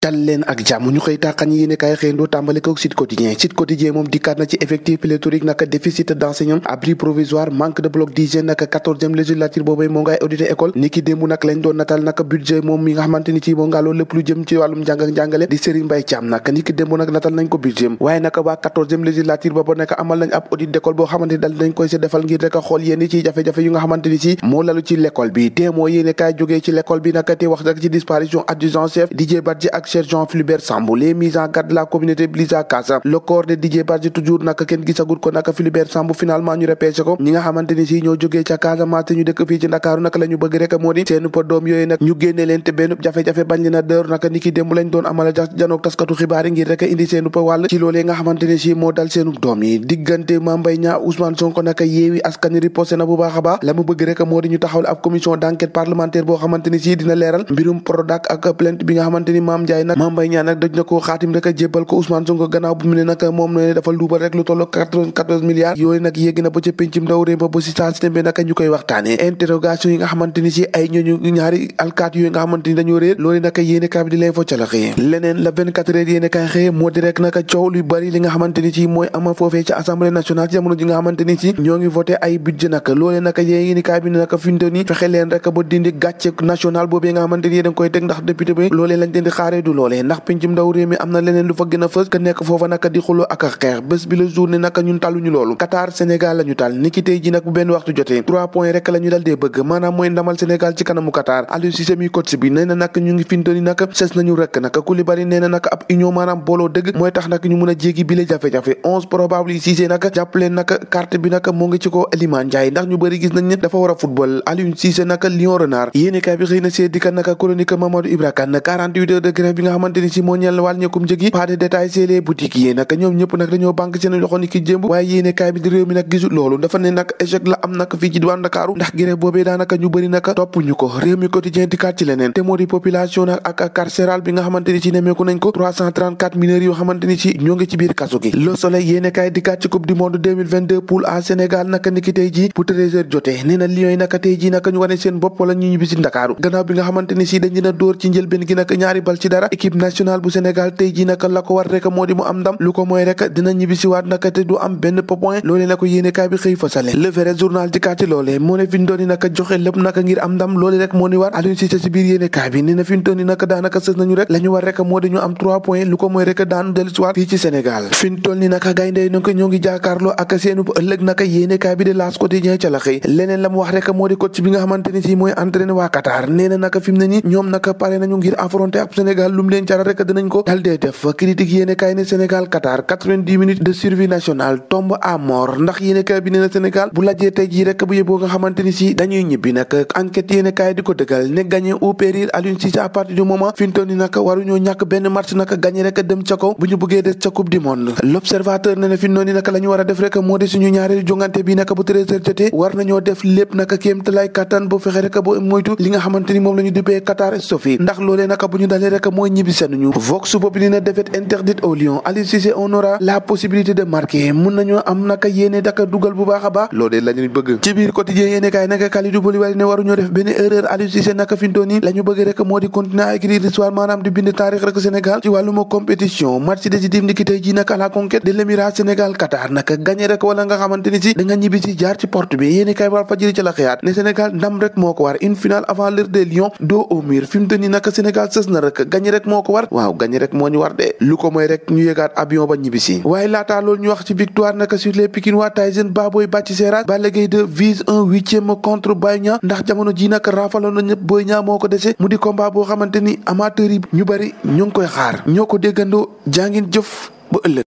dal leen ak jàmm ñu xëy tàqañ yéene kaay xëyndoo tàmbale ko Sud Quotidien moom dikkaat na ci effectif pléthorique naka déficit d'enseignants abri provisoire manque de bloc d'hygiène naka 14e législature boobee moo ngay audité école ni ki démb nag lañ doon natal naka budget moom mi nga xamante ni ci moo nga loolu lépp lu jëm ci wàllum njàng ak njàngale di Serigne Mbaye Thiam naka ni ki démb nag natal nañ ko budget waaye naka waa 14e législature boobu naka amal nañ ab audit d'école boo xamante ni dal dañ koy si defal ngir rek a xool yéen ci jafe-jafe yu nga xamante ni ci moo lalu ci l'école bi te moo yéene kaay jógee ci l'école bi naka te wax rek ci disparition adjudant chef Didier Badji ak sergent Fulbert Sambou les mises en garde de la communauté Blisa Casa le corps de Didier Badji toujours naka kenn gisagut ko naka Fulbert Sambou finalement ñu repêché ko ñi nga xamante ni si ñoo jógee ca Casamance te ñu dëkk fii ci Ndakaaru naka la ñu bëgg rek moo di seenu pa doom yooyu nag ñu génne leen te benn jafe-jafe bañ leen a dër naka ni ki démb lañ doon amala janook taskatu xibaar yi ngir rek indi seenu pa wàll ci loolee nga xamante ni si moo dal seenu doom yi diggante Mame Mbaye Niang Ousmane Sonko naka Yewwi Askan Wi riposté na bu baax a baax la mu bëgg rek moo di ñu taxawal ab commission d'enquête parlementaire boo xamante ni si dina leeral mbirum Prodac ak plainte bi nga xamante ni Mame Mbaye Niang nag doj na ko xaatim rek a jébbal ko Ousmane Sonko gannaaw bu mu ne nag moom ne dafa luubal rek lu tollo 94 milliards yooyu nag yégg na ba ca péncum ndaw réew ba si saa si tembe naka ñu koy waxtaane interrogation yi nga xamante ni si ay ñooñu ñaari alkaat yooyu nga xamante ni dañoo réer loolu naka yéene kaay bi di l'info ca la xëyee leneen la 24 heures yéene kaay xëyee moo di rek naka coow lu bari li nga xamante ni si mooy ama foofee ci assemblée nationale ci jamono ji nga xamante ni si ñoo ngi voté ay budget naka loolee naka yéene kaay bi ne naka finto ni fexe leen rek ba dindi gàcce national boobee nga xamante ni da nga koy teg ndax député bi loolee lañ leen di xaaree du loolee ndax pencum ndaw réew mi am na leneen lu fa gën a fës ka nekk foofa naka di xuloo ak a xeex bés bi la journée naka ñun tàlluñu loolu Qatar Sénégal la ñu tal ni ki tey ji nag bu benn waxtu jotee 3 points rek la ñu dal dee bëgg maanaam mooy ndamal Sénégal ci kanamu Qatar Aliou Cissé mi coach bi nee na nag ñu ngi fintoni nag ses nañu rek naka Koulibaly nee na nag ab union maanaam booloo dëgg mooy tax nag ñu mun a jéggi bile jafe-jafe 11 probable yi Cissé nag jàpp leen nag carte bi nag moo ngi ci ko Iliman Ndiaye ndax ñu bëri gis nañ ne dafa war a football Aliou Cissé nag Lion Renard yéene kaay bi xëy na see dikkat nag chronique Mamadou Ibra Kane 48 heures de grève bi nga xamante ni si moo ñeel wàññeekum njëg yi pas de détail c'est les boutiques yi nag ñoom ñëpp nag dañoo banque seen loxo ni ki jémb waaye yéene kaay bi di réew mi nag gisul loolu dafa ne nag échec la am nag fii ci diwaan Ndakaaru ndax grève boobee daanaka ñu bëri nag topp ñu ko réew mi quotidien dikkaat ci leneen te moo di population nag ak carcéral bi nga xamante ni si nemeeku nañ ko 334 mineurs yoo xamante ni si ñoo ngi ci biir kaso gi Le Soleil yéene kaay dikkaat ci coupe du monde 2022 poule A Sénégal naka ni ki tey ji bu 13h jotee nee na Lions yi naka tey ji naka ñu wane seen bopp wala ñu ñibbi si Ndakaaru gannaaw bi nga xamante ni si dañ dina dóor ci njëlbeen gi nag ñaari bal ci dara équipe nationale bu Sénégal tey ji naka la ko war rek moo di mu am ndam lu ko mooy rek dina ñibbi si waat naka te du am benn point loolee la ko yéene kaay bi xëy fasale Le Vrai journal dikkaat ci loolee moo ne fi ñu doon naka joxe lépp naka ngir am ndam loolee rek moo ni war Aliou Cissé si biir yéene kaay bi nee na fi ñu doon naka daanaka sës nañu rek la ñu war rek moo di ñu am 3 points lu ko mooy rek daanu dellu si waat fii ci Sénégal fi ñu toll ni naka gaynde yi naka ñoo ngi jàkkaarloo ak seenu ëllëg naka yéene kaay bi de L'As Quotidien ca la xëy leneen la mu wax rek moo di coach bi nga xamante ni si mooy entraîné waa Qatar nee na naka fi mu ne ni ñoom naka pare nañu ngir affronter ak Sénégal lu mu leen jaral rek dinañ ko dal dee def critique yéene kaay ne Sénégal Qatar 90 minutes de survie nationale tombe à mort ndax yéene kaay bi nee na Sénégal bu lajjee tey jii rek bu yeboo nga xamante ni si dañuy ñibbi nag enquête yéene kaay di ko dëggal ne gagner ou périr Aliou Cissé à partir du moment fi mu toll ni nag waruñoo ñàkk benn match nag gagner rek dem ca kaw bu ñu bëggee des ca coupe du monde l'observateur ne fi mu toll ni nag la ñu war a def rek moo di suñu ñaareelu jongante bi nag bu 13h jotee war nañoo def lépp nag kéemtalaay kattan bu fexe rek bo moytu li nga xamante ni moom la ñu duppee Qatar Sofi ndax loolee nag bu ñu dalee rek mooy ñibbi senuñu Vox Populi ne défaite interdite au Lion Aliou Cissé on aura la possibilité de marquer mun nañoo am naka yéene daka dugal bu baax a baax loolee la ñu bëgg ci biir quotidien yéene kaay naka Kalidou Koulibaly ne waruñoo def benn erreur Aliou Cissé naka fintoon ni la ñu bëgg rek moo di continuer à écrire l'histoire maanaam di bind taarix rek Sénégal ci wàlluma compétition match décisif ni ki tey ji naka la conquête de l'émirat Sénégal Qatar naka gagné rek wala nga xamante ni si da nga ñibbi si jaar ci porte bi yéene kaay Walf Fadjri ci la xëyaat ne Sénégal ndam rek moo ko war une finale avant l'heure des Lions dos au mur fi mu toll nii naka Sénégal sës na rek gagné rek moo ko war waaw gagné rek moo ñu war de lu ko mooy rek ñu yëgaat avion ba ñibbisi waaye laataa loolu ñu wax ci victoire naka sur les Pikinois Tyson Baboy Bathie Seras Balla Gaye 2 vise un 8e contre Boy Niang ndax jamono ji nag raafaloon na ñëpp Boy Niang moo ko dese mu di combat boo xamante ni amateurs yi ñu bari ñu ngi koy xaar ñoo ko déggandoo jàngin jëf ba ëllëg